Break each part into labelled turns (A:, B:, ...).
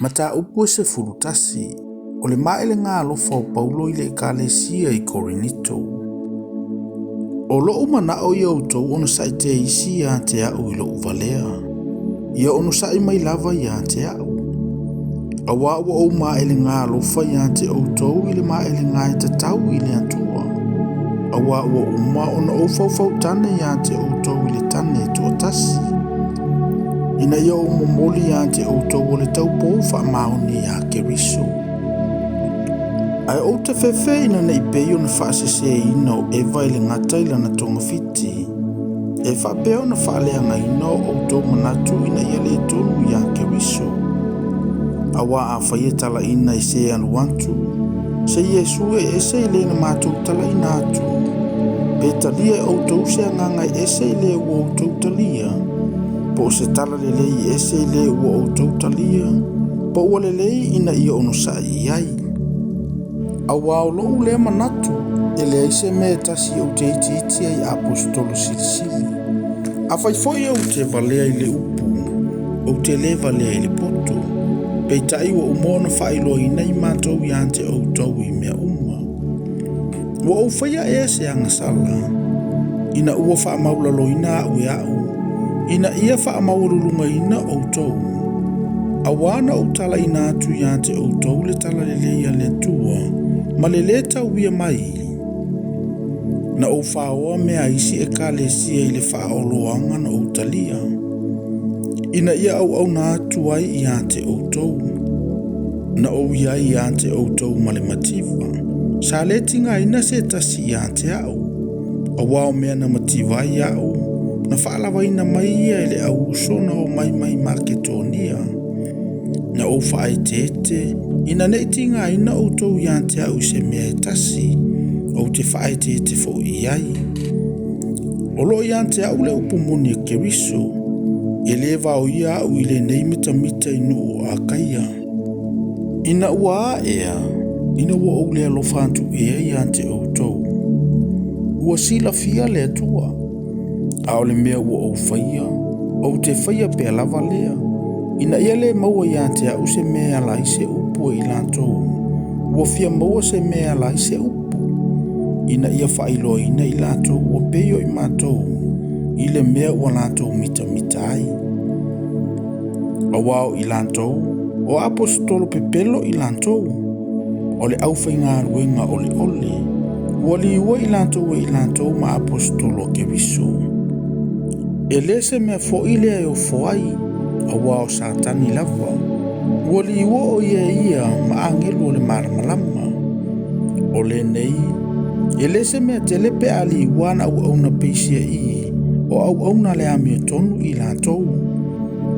A: Mataupu e 11, o le maelega alofa o Paulo i le ekalesia i Korinito. O lo'u manao ia outou onosa'i teisi ia te a'u i lo'u valea. Ia onosa'i mai lava ia te a'u. Auā ua ou maelega alofa ia te outou i le maelega e tatau i le Atua. Auā ua uma ona ou faufautane ia te outou i le tane e toatasi, ina ia ou momoli ia te outou o le taupou faamaoni ia Keriso. Ae ou te fefe ina ne i pei ona faaseseina o Eva e le gata i lana togafiti, e faapea ona faaleagaina o outou manatu ina ia le tonu ia Keriso. Auā afai e talaina e se alu atu, se Iesu e ese i le na matou talaina atu, pe talia e outou se agaga e ese i le ua outou talia, po o se tala lelei e ese i le ua outou talia, po ua lelei ina ia onosa'i i ai. Auā o lo'u lea manatu, e leai se mea e tasi ou te itiiti ai i aposetolo silisili. Afai foi ou te valea i le upu, ou te lē valea i le poto, peitai ua uma ona faailoaina i matou ia te outou i mea uma. Ua ou faia ea se agasala, ina ua faamaualaloina a'u e a'u, ina ia faamaualulugaina outou? Auā na ou talaina atu ia te outou le talalelei a le Atua, ma le lē tauia mai. Na ou faoa mea a isi ekalesia i le faaoloaga na ou talia, ina ia auauna atu ai ia te outou. Na ou i ai ia te outou ma le mativa. Sa lē tigaina se tasi ia te a'u, auā o mea na mativa ai a'u, na faalavaina mai ia e le au uso na omai mai Maketonia. Na ou faaeteete, ina ne i tigaina outou ia te a'u i se mea e tasi, ou te faaeteete foi i ai. O loo ia te a'u le upu moni a Keriso, e lē vaoia a'u i lenei mitamita i nuu o Akaia. Ina ua a ea, ina ua ou le alofa atu ea ia te outou? Ua silafia le Atua. A o le mea ua ou faia, ou te faia pea lava lea, ina ia lē maua ia te a'u se mea e ala ai se upu e i latou, ua fia maua se mea e ala ai se upu, ina ia faailoaina i latou ua pei o i matou i le mea ua latou mitamita ai. Auā o i latou, o aposetolo pepelo i latou, o le aufaigaluega oleole, ua liua i latou e i latou ma aposetolo a Keriso. E lē se mea foi lea e ofo ai, auā o Satani lava, ua liua o ia e ia ma agelu o le malamalama. O lenei, e lē se mea tele pe a liua ana auauna peisia'i, o auauna a le amiotonu i latou,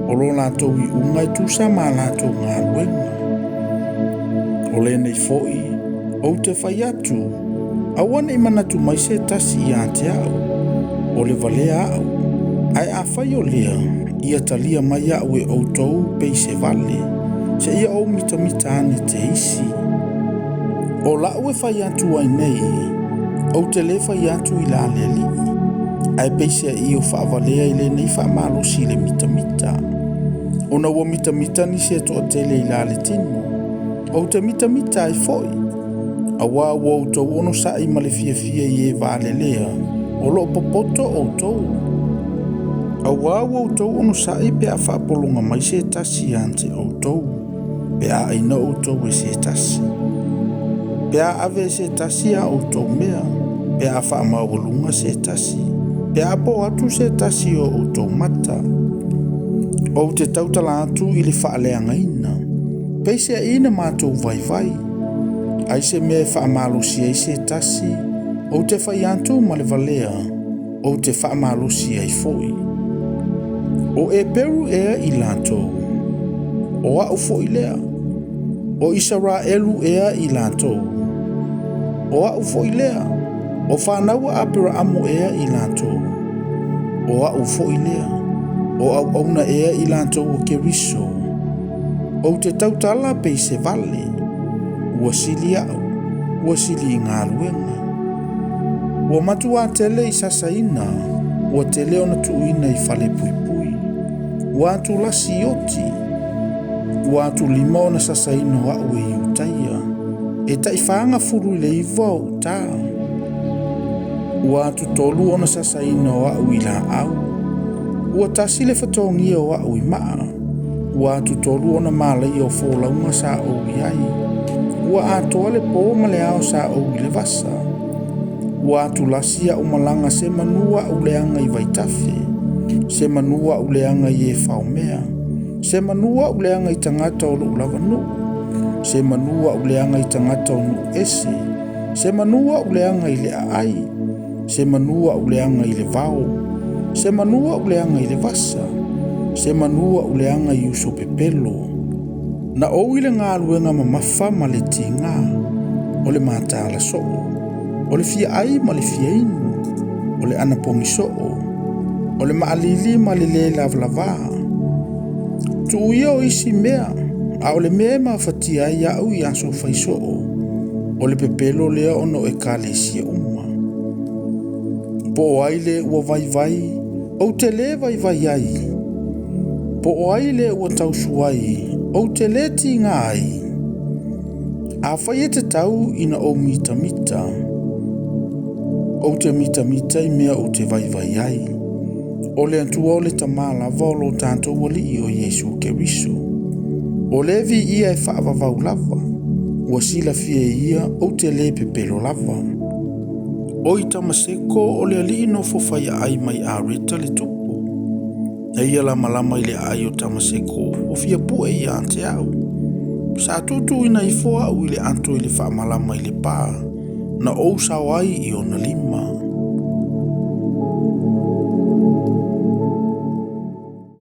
A: o lo latou iuga e tusa ma a latou galuega. O lenei foi, ou te fai atu, aua ne i manatu mai se tasi ia te a'u, o le valea a'u, ae afai o lea, ia talia mai a'u e outou pei se vale, seia ou mitamita ane teisi. O la'u e fai atu ai nei, ou te lē fai atu i la le Alii, ae peiseai o faavalea i lenei faamalosi i le mitamita. Ona ua mitamita nisi e toatele i la le tino, ou te mitamita ai foi, auā ua outou onosa'i ma le fiafia i e valelea, o loo popoto outou. Auā ua outou onosa'i pe a faapologa mai se tasi ia te outou, pe a aina outou e se tasi, pe a ave e se tasi a outou mea, pe a faamaualuga se tasi, pe a po atu se tasi o outou mata. Ou te tautala atu i le faaleagaina, peiseai na matou vaivai, ai se mea e faamalosi ai se tasi, ou te fai atu ma le valea, ou te faamalosi ai foi. O Eperu ea i latou, o a'u foi lea. O Isaraelu ea i latou, o a'u foi lea. O fanau a Aperaamo ea i latou, o a'u foi lea. O auauna ea i latou o Keriso, ou te tautala pei se vale, ua sili a'u, ua sili i galuega. Ua matuā tele i sasaina, ua tele ona tuuina i falepuipui, ua atulasi i oti. Ua atulima ona sasaina o a'u e Iutaia, e tai 49 o'u tā. Ua atutolu ona sasaina o a'u i lā'au. Ua tasi le fatogia o a'u i ma'a. Ua atutolu ona malaia o folauga sa ou i ai. Ua atoa le pō ma le ao sa ou i le vasa. Ua atulasi a'u malaga semanu a'u leaga i vaitafe, semanu a'u leaga i e faomea, semanu a'u leaga i tagata o lo'u lava nu'u, semanu a'u leaga i tagata o nu'u ese, semanu a'u leaga i le a'ai, semanu a'u leaga i le vao, semanu a'u leaga i le vasa, semanu a'u leaga i uso pepelo. Na ou i le galuega mamafa ma le tigā, o le mataala so'o, o le fia ai ma le fia inu, o le anapogi so'o, o le ma'alili ma le lē lavalavā. Tu'u ia o isi mea, a o le mea e mafatia ai a'u i aso fai so'o, o le pepelo lea ona o ekalesia uma. Po o ai le ua vaivai, ou te lē vaivai ai. Po o ai le ua tausu ai, ou te lē tigā ai. Afai e tatau ina ou mitamita, ou te mitamita i mea ou te vaivai ai. O le Atua o le Tamā lava o lo tatou Alii o Iesu Keriso. O le viia e faavavau lava, ua silafia e ia ou te lē pepelo lava. O i Tamaseko o le alii nofo faiaai mai Areta le tupu. Na ia lamalama i le aai o Tamaseko ua fia pue ia te a'u. Sa tuutuuina ifo a'u i le ato i le faamalama i le pā, na ou sao ai i ona lima.